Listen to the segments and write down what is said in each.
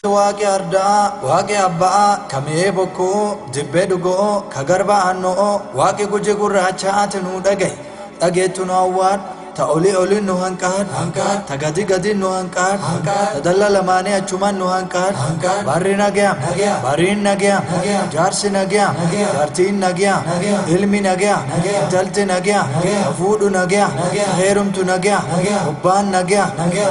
Waaqi arda'aa, waaqi abba'aa, ka mi'ee bokkuu, dibbee dhugo'oo, ka garba aanno'oo, waaqi guji gurraachaati nuu dhagaye. Dhageettu nu awwaadhu, ta olii oliin nu hanqaadhu, ta gadi gadiin nu hanqaadhu, ta dalla lamaanii achumaan nu hanqaadhu. Barri nagaya, bariin nagaya, jaarsi nagaya, jaartiin nagaya, ilmi nagaya, intalti nagaya, ka fuudhu nagaya, ka heerumtu nagaya, obbaan nagaya,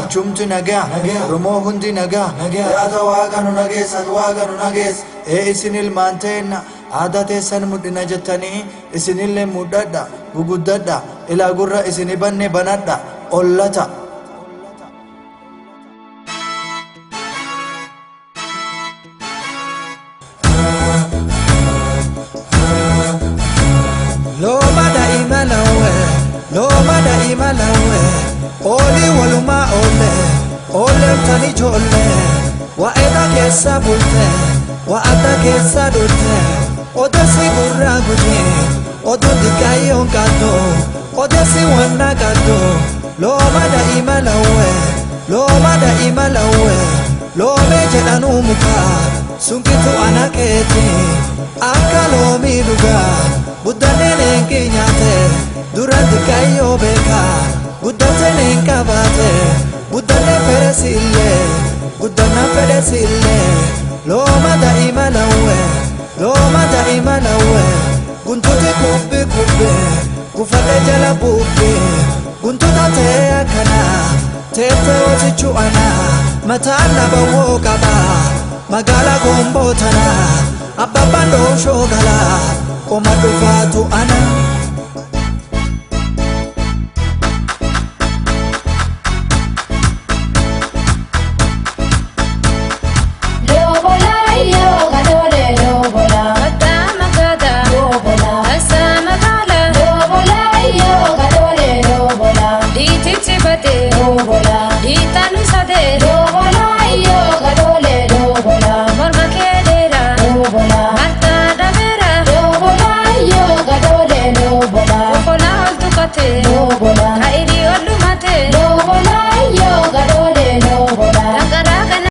achumti nagaya, Oromoo hundi nagaa. Yaata waaqa nu nageessa, waaqa nu nageessa. Ee isin ilmaan teenna, aadaa teessan mudhina jettanii isinillee mudhadha, guguddadha, ilaa gurra isini banne banadha, ollata. Looma daa'ima lawwe, looma daa'ima lawwe, oolii walumaa oolle, oolleen ijoollee, waa'eedha keessa bulte, waa'adda keessa dhulte, odeessi gurraa gujii, oduu xiqqaayyoon qaaddu, odeessi wanna qaaddu, looma daa'ima lawwe, looma daa'ima lawwe, loomee jedhanuu mukaa, sunkitu ana keeti, akka loomii dhugaa. Guddanneen eenki nyaate dura xiqqaayyoo beeka guddateen een qabaate guddanneen fedhe siillee guddannaan fedhe siillee looma daa'ima lawwe looma daa'ima lawwe guntuti kubbi kubbi gufadhe jala bubbi guntuta ta'e akkana teette hootichu ana mataan nabawwoo qaba magaalaa gomboo tana abbabbaan dooshoo galaa. Qomadhu.